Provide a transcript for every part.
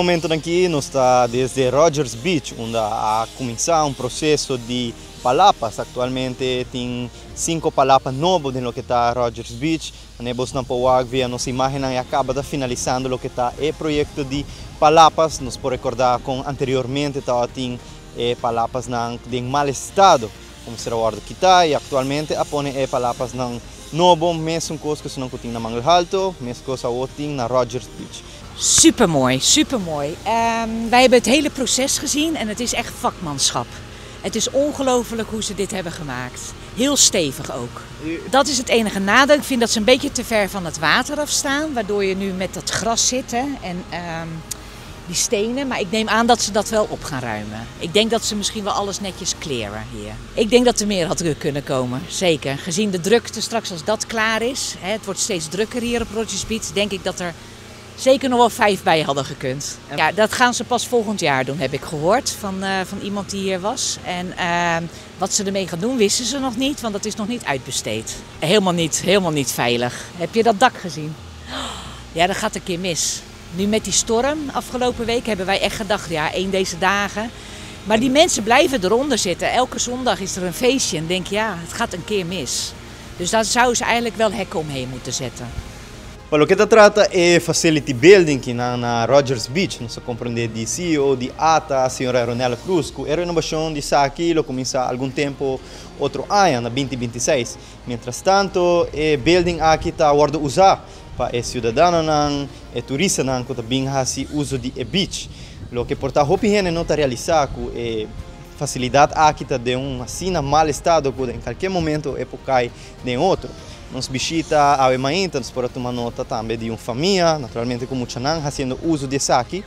momento aki nos ta desde Rogers Beach, unda a cuminsa un proceso di palapas. Actualmente tin cinco palapa nobo den loke ta Rogers Beach. Nos nan por via nos imagen a caba di finalisando loke ta e proyecto di palapas. Nos por recorda cu anteriormente tabatin e palapasnan den mal estado, como ser wordo kita y actualmente a pone e palapasnan nobo, mesun cos cu nan tin na Mangel Halto, mesun cos awor tin na Rogers Beach. Supermooi, supermooi. Wij hebben het hele proces gezien en het is echt vakmanschap. Het is ongelooflijk hoe ze dit hebben gemaakt. Heel stevig ook. Dat is het enige nadeel. Ik vind dat ze een beetje te ver van het water afstaan, waardoor je nu met dat gras zit, hè, en die stenen. Maar ik neem aan dat ze dat wel op gaan ruimen. Ik denk dat ze misschien wel alles netjes clearen hier. Ik denk dat er meer had kunnen komen, zeker. Gezien de drukte straks als dat klaar is, hè, het wordt steeds drukker hier op Rogers Beach, denk ik dat er zeker nog wel 5 bij hadden gekund. Ja, dat gaan ze pas volgend jaar doen, heb ik gehoord van iemand die hier was. En wat ze ermee gaan doen, wisten ze nog niet, want dat is nog niet uitbesteed. Helemaal niet veilig. Heb je dat dak gezien? Ja, dat gaat een keer mis. Nu met die storm afgelopen week hebben wij echt gedacht, ja, één deze dagen. Maar die mensen blijven eronder zitten. Elke zondag is er een feestje en denk, ja, het gaat een keer mis. Dus daar zouden ze eigenlijk wel hekken omheen moeten zetten. Pa loke ta trata e facility building aki na Rogers Beach, nos a comprende di CEO di ATA, señora Ronella Cruz, cu e renobacion di esaki lo cuminsa algun tempo otro aña, na 2026. Mientras tanto, e building aki ta wordo usa pa e ciudadanonan, e turistanan cu ta bin haci uso di e beach. Loke por ta hopi hende no ta realisa cu e facilidad aki ta den un asina mal estado cu den cualkier momento e por cay den otro. Nos bishita awe mainta, nos por a tuma nota tambe di un famia, naturalmente cu muchanan, haciendo uso di esaki.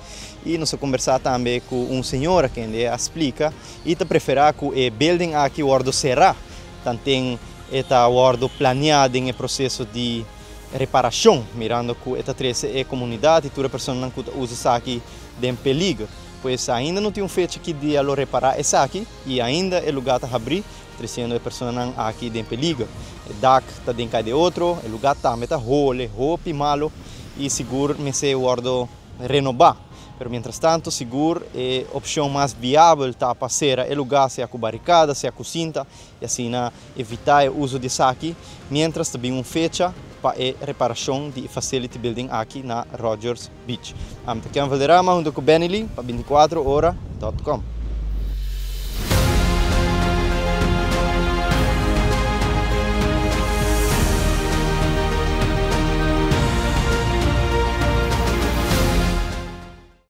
Y nos a combersa tambe cu un señora cu a splica y ta prefera cu e building aki wordo cera. Tanten e ta wordo planea den e proceso di reparacion, mirando cu e ta trece e comunidad y tur persona cu usa esaki den peliger. Pues ainda no tin un fecha ki dia lo repara esaki y ainda e lugar ta habri, treciendo e personanan aki den peliger. E dak ta den cay den otro, e lugar tambe ta hole, hopi malo y sigur mester wordo renoba. Pero mientras tanto, sigur e opcion mas viabel ta pa cera e lugar, sea cu baricada, sea cu cinta, y asina evita e uso di esaki, mientras ta bin un fecha pa e reparacion di facility building aki na Rogers Beach. Ami ta Ken Valderrama hunto cu Benny Lee pa 24ora.com.